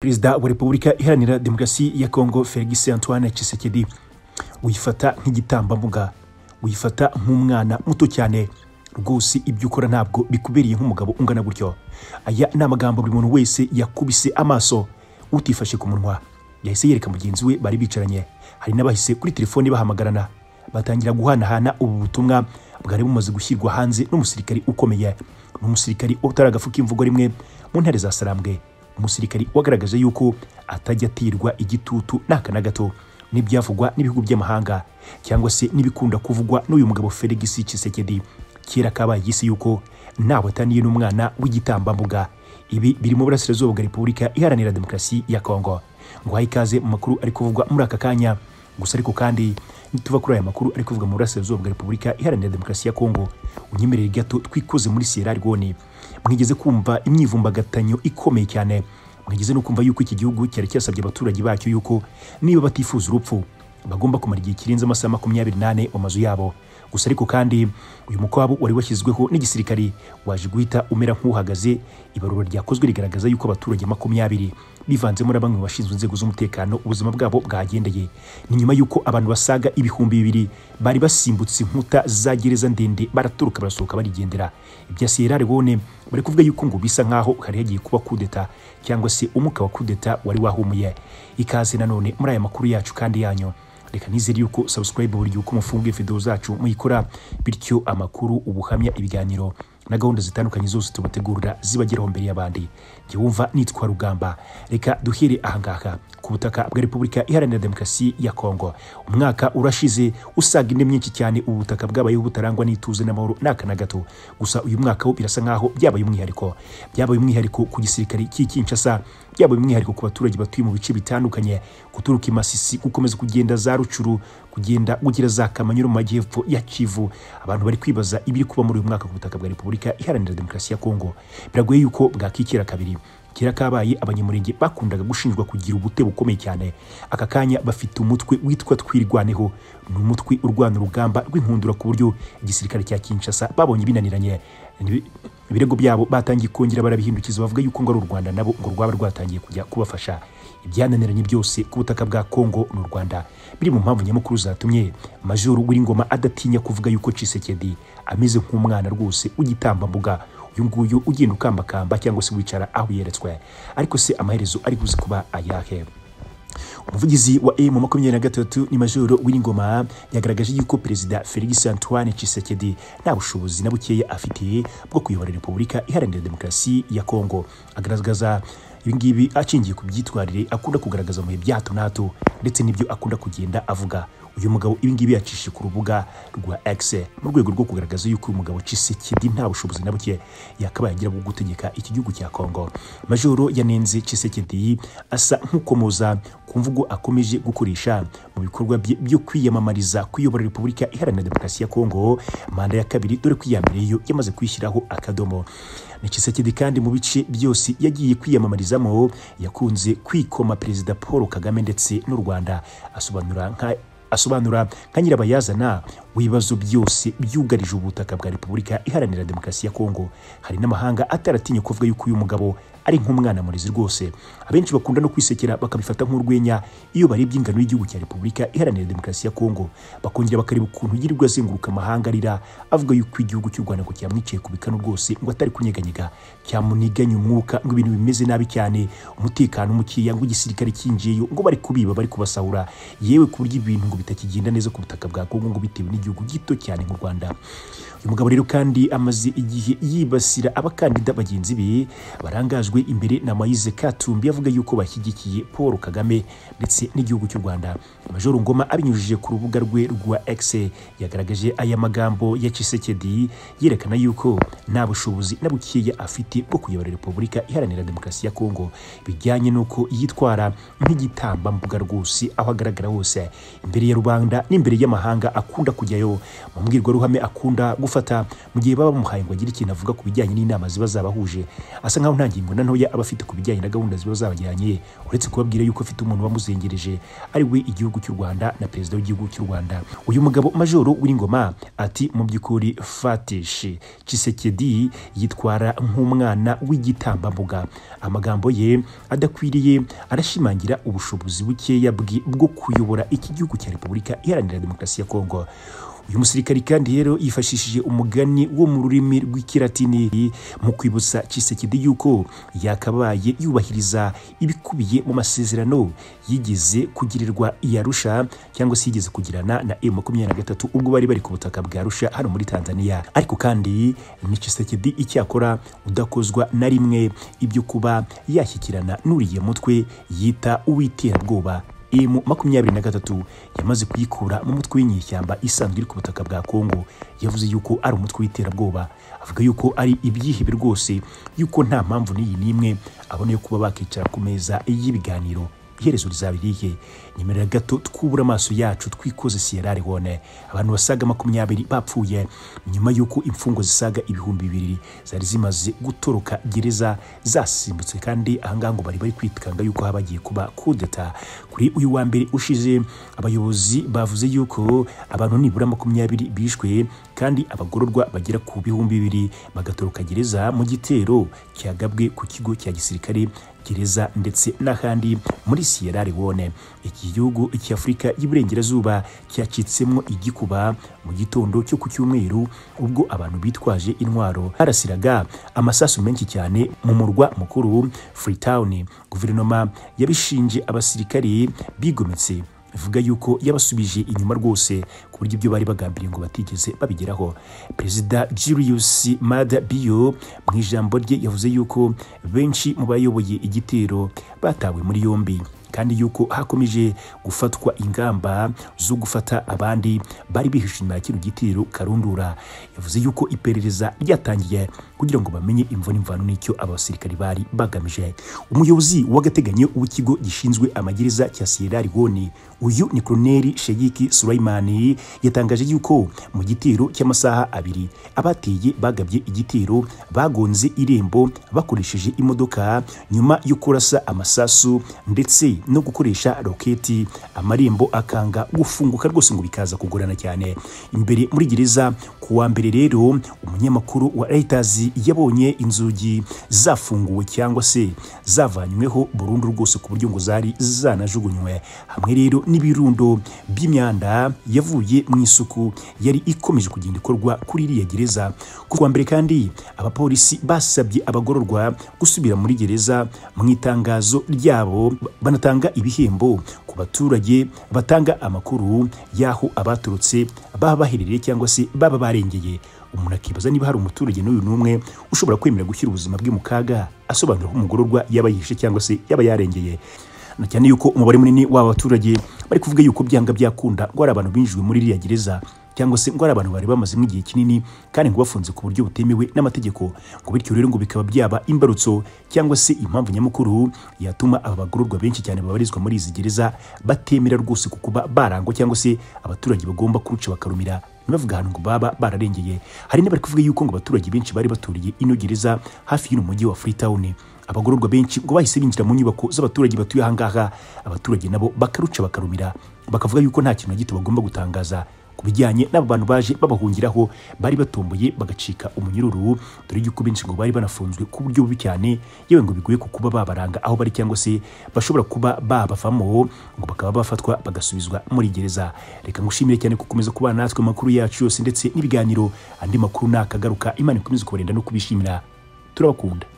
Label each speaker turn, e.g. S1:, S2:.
S1: Perezida wa Repubulika Iharanira Demokarasi ya Kongo Felix Antoine Tshisekedi wifata nk'igitambambuga, wifata nk'umwana muto cyane rwose, ibyo ukora ntabwo bikubereye nk'umugabo ungana gutyo. Aya ni amagambo buri muntu wese yakubise amaso utifashe ku munwa yahise yereka mugenzi we bari bicaranye. Hari n'abahise kuri telefoni bahamagarana batangira guhanahana ubu butumwa bwari bumaze gushyirwa hanze n'umusirikari ukomeye, n'umusirikari utaragafuka imvugo rimwe mu ntare za Sarambwe, umusirikari wagaragaje yuko atajya atirwa igitutu n'aka na gato n'ibyavugwa n'ibihugu by'amahanga cyangwa se n'ibikunda kuvugwa n'uyu mugabo Felix Tshisekedi. Kera kabaye isi yuko ntawe ataniye n'umwana w'igitambambuga. Ibi biri mu burasirazuba bwa Repubulika Iharanira Demokarasi ya Kongo. Nguhaye ikaze mu makuru ari kuvugwa muri aka kanya. Gusa ariko kandi nituva kuri aya makuru ari kuvuga mu burasirazuba bwa Repubulika Iharanira Demokarasi ya Kongo, unyemerere gato twikoze muri Sierra Leone. Mwigeze kumva imyivumbagatanyo ikomeye cyane, mwigeze no kumva yuko iki gihugu cyari cyasabye abaturage bacyo yuko niba batifuza urupfu bagomba kumara igihe kirenze amasaha 24 mu mazu yabo. Gusa ariko kandi uyu mukwabo wari washyizweho n'igisirikari waje guhita umera nk'uhagaze. Ibarura ryakozwe rigaragaza yuko abaturage 20 bivanzemo na bamwe bashinzwe inzego z'umutekano ubuzima bwabo bwagendeye. Ni nyuma yuko abantu basaga 2000 bari basimbutse inkuta za gereza ndende baraturuka barasohoka barigendera. Ibya Sierra Leone bari kuvuga yuko ngo bisa nkaho hari hagiye kuba kudeta cyangwa se umuka wa kudeta wari wahumuye. Ikaze nanone muri aya makuru yacu kandi yanyu. Reka nizere yuko subscribe buri gihe uko mufunguye video zacu muyikora, bityo amakuru, ubuhamya, ibiganiro na gahunda zitandukanye zose tubategurira zibageraho mbere y'abandi. Jye wumva nitwa Rugamba. Reka duhere ahangaha ku butaka bwa Repubulika Iharanira Demokarasi ya Kongo. Umwaka urashize usaga indi myinshi cyane ubu butaka bwabayeho butarangwa n'ituze n'amahoro n'aka na gato. Gusa uyu mwaka wo birasa nkaho byabaye umwihariko. Byabaye umwihariko ku gisirikare cy'i Kinshasa, byabaye umwihariko ku baturage batuye mu bice bitandukanye, guturuka i Masisi gukomeza kugenda za Rucuru, kugenda ugera za Kamanyura mu majyepfo ya Kivu. Abantu bari kwibaza ibiri kuba muri uyu mwaka ku butaka bwa Repubulika Iharanira Demokarasi ya Kongo. Biragoye yuko bwakikira kabiri. Kera kabaye abanyamurenge bakundaga gushinjwa kugira ubute bukomeye cyane. Aka kanya bafite umutwe witwa Twirwaneho, ni umutwe urwana urugamba rw'inkundura ku buryo igisirikare cya Kinshasa babonye binaniranye. Ibirego byabo batangiye kongera barabihindukiza bavuga yuko ngo ari u Rwanda nabo ngo rwaba rwatangiye kujya kubafasha. Ibyananiranye byose ku butaka bwa Kongo n'u Rwanda biri mu mpamvu nyamukuru zatumye Majoro Wiringoma adatinya kuvuga yuko Tshisekedi ameze nk'umwana rwose w'igitambambuga, uyu nguyu ugenda ukambakamba cyangwa se wicara aho yeretswe. Ariko se amaherezo ari buze kuba ayahe? Umuvugizi wa M23 ni Majoro Wiringoma yagaragaje yuko Perezida Felix Antoine Tshisekedi nta bushobozi na bukeya afite bwo kuyobora Repubulika Iharanira Demokarasi ya Kongo. Agaragaza ibi ngibi acingiye ku byitwarire akunda kugaragaza mu bihe bya hato na hato ndetse n'ibyo akunda kugenda avuga. Uyu mugabo ibi ngibi yacishije ku rubuga rwa X mu rwego rwo kugaragaza yuko uyu mugabo Tshisekedi nta bushobozi na buke yakabaye agira bwo gutegeka iki gihugu cya Kongo. Majoro yanenze Tshisekedi asa nk'ukomoza ku mvugo akomeje gukoresha mu bikorwa bye byo kwiyamamariza kuyobora Repubulika Iharanira Demokarasi ya Kongo manda ya kabiri, dore ko iya mbere yo yamaze kwishyiraho akadomo. Ni Tshisekedi kandi mu bice byose yagiye kwiyamamarizamo yakunze kwikoma Perezida Paul Kagame ndetse n'u Rwanda, asobanura nka nyirabayazana w'ibibazo byose byugarije ubutaka bwa Repubulika Iharanira Demokarasi ya Kongo. Hari n'amahanga ataratinye kuvuga yuko uyu mugabo ari nk'umwana murezi rwose. Abenshi bakunda no kwisekera bakabifata nk'urwenya iyo barebye ingano y'igihugu cya Repubulika Iharanira Demokarasi ya Kongo, bakongera bakareba ukuntu yirirwa azenguruka amahanga arira avuga yuko igihugu cy'u Rwanda ngo cyamwiciye ku bikanu rwose, ngo atari kunyeganyega, cyamuniganye umwuka, ngo ibintu bimeze nabi cyane, umutekano mukeya, ngo igisirikare cyinjiyeyo, ngo bari kubiba, bari kubasahura, yewe ku buryo ibintu ngo bitakigenda neza ku butaka bwa Kongo ngo bitewe n'igihugu gito cyane nk'u Rwanda. Uyu mugabo rero kandi amaze igihe yibasira abakandida bagenzi be barangajwe imbere na Moise Katumbi avuga yuko bashyigikiye Paul Kagame ndetse n'igihugu cy'u Rwanda. Majoro Ngoma abinyujije ku rubuga rwe rwa X yagaragaje aya magambo ya Tshisekedi yerekana yuko nta bushobozi na bukeya afite bwo kuyobora Repubulika Iharanira Demokarasi ya Kongo, bijyanye n'uko yitwara nk'igitambambuga rwose aho agaragara hose imbere ya rubanda n'imbere y'amahanga akunda kujya kujyayo. Mu mbwirwaruhame akunda gufata mu gihe baba bamuhaye ngo agire ikintu avuga ku bijyanye n'inama ziba zabahuje, asa nkaho nta ngingo na ntoya aba afite ku bijyanye na gahunda ziba zabajyanye, uretse kubabwira yuko afite umuntu wamuzengereje ari we igihugu cy'u Rwanda na perezida w'igihugu cy'u Rwanda. Uyu mugabo Majoro Willy Ngoma ati mu by'ukuri Fatish Tshisekedi yitwara nk'umwana w'igitambambuga. Amagambo ye adakwiriye arashimangira ubushobozi bukeya bwo kuyobora iki gihugu cya Repubulika Iharanira Demokarasi ya Kongo. Uyu musirikari kandi rero yifashishije umugani wo mu rurimi rw'ikilatini mu kwibutsa Tshisekedi yuko yakabaye yubahiriza ibikubiye mu masezerano yigeze kugirirwa i Arusha cyangwa se yigeze kugirana na M23 ubwo bari ku butaka bwa Arusha hano muri Tanzania. Ariko kandi ni Tshisekedi icyakora udakozwa na rimwe ibyo kuba yashyikirana n'uriye mutwe yita uw'iterabwoba. M23 yamaze kuyikura mu mutwe w'inyeshyamba isanzwe iri ku butaka bwa Kongo. Yavuze yuko ari umutwe w'iterabwoba, avuga yuko ari ibyihebe rwose, yuko nta mpamvu n'iyi n'imwe abona yo kuba bakicara ku meza y'ibiganiro. Iherezo rizaba irihe? Nyemerera gato twubura amaso yacu twikoze Sierra Leone. Abantu basaga 20 bapfuye nyuma yuko imfungo zisaga 2000 zari zimaze gutoroka gereza zasimbutse, kandi ahangaha ngo bari kwitkanga yuko habagiye kuba kudeta. Kuri uyu wa mbere ushize abayobozi bavuze yuko abantu nibura 20 bishwe kandi abagororwa bagera ku 2000 bagatoroka gereza mu gitero cyagabwe ku kigo cya gisirikare, gereza ndetse n'ahandi muri Sierra Leone. Iki gihugu cy'Afrika y'Iburengerazuba cyacitsemo igikuba mu gitondo cyo ku cyumweru ubwo abantu bitwaje intwaro barasiraga amasasu menshi cyane mu murwa mukuru Freetown. Guverinoma yabishinje abasirikari bigometse, ivuga yuko yabasubije inyuma rwose ku buryo ibyo bari bagambiriye ngo batigeze babigeraho. Perezida Julius Maada Bio mu ijambo rye yavuze yuko benshi mu bayoboye igitero batawe muri yombi, kandi yuko hakomeje gufatwa ingamba zo gufata abandi bari bihishe inyuma ya kino gitero karundura. Yavuze yuko iperereza ryatangiye kugira ngo bamenye imvo n'imvano n'icyo abasirikari bari bagamije. Umuyobozi w'agateganyo w'ikigo gishinzwe amagereza cya Sierra Leone, uyu ni Colonel Sheikh Sulaimani, yatangaje yuko mu gitero cy'amasaha 2 abateye bagabye igitero bagonze irembo bakoresheje imodoka nyuma yo kurasa amasasu ndetse no gukoresha roketi, amarembo akanga gufunguka rwose ngo bikaza kugorana cyane. Imbere muri gereza kuwa mbere rero umunyamakuru wa Reuters yabonye inzugi zafunguwe cyangwa se zavanyweho burundu rwose ku buryo ngo zari zanajugunywe, hamwe rero n'ibirundo by'imyanda yavuye mu isuku yari ikomeje kugenda ikorwa kuri iriya gereza. Kuwa mbere kandi abapolisi basabye abagororwa gusubira muri gereza mu itangazo ryabo banatanga ibihembo ku baturage batanga amakuru y'aho abaturutse baba baherereye cyangwa se baba barengeye. Umuntu akibaza niba hari umuturage n'uyu n'umwe ushobora kwemera gushyira ubuzima bwe mu kaga asobanura ko umugororwa yaba yishe cyangwa se yaba yarengeye. Na cyane yuko umubare munini w'aba baturage bari kuvuga yuko byanga byakunda ngo ari abantu binjijwe muri iriya gereza cyangwa se ngo ari abantu bari bamazemo igihe kinini kandi ngo bafunze ku buryo butemewe n'amategeko, ngo bityo rero ngo bikaba byaba imbarutso cyangwa se impamvu nyamukuru yatuma aba bagororwa benshi cyane babarizwa muri izi gereza batemera rwose kukuba barangwa cyangwa se abaturage bagomba kuruca bakarumira ntibavuga ahantu ngo baba bararengeye. Hari n'abari kuvuga yuko ngo abaturage benshi bari baturiye ino gereza hafi y'uno mujyi wa Freetown, abagororwa benshi ngo bahise binjira mu nyubako z'abaturage batuye ahangaha, abaturage nabo bakaruca bakarumira, bakavuga yuko nta kintu na gito bagomba gutangaza ku bijyanye n'abo bantu baje babahungiraho bari batomboye bagacika umunyururu, dore yuko benshi ngo bari banafunzwe ku buryo bubi cyane, yewe ngo bigoye ku kuba babaranga aho bari cyangwa se bashobora kuba babavamo ngo bakaba bafatwa bagasubizwa muri gereza. Reka ngushimire cyane gukomeza kubana natwe makuru yacu yose ndetse n'ibiganiro, andi makuru nakagaruka. Imana ikomeze kubarinda no kubishimira. Turabakunda.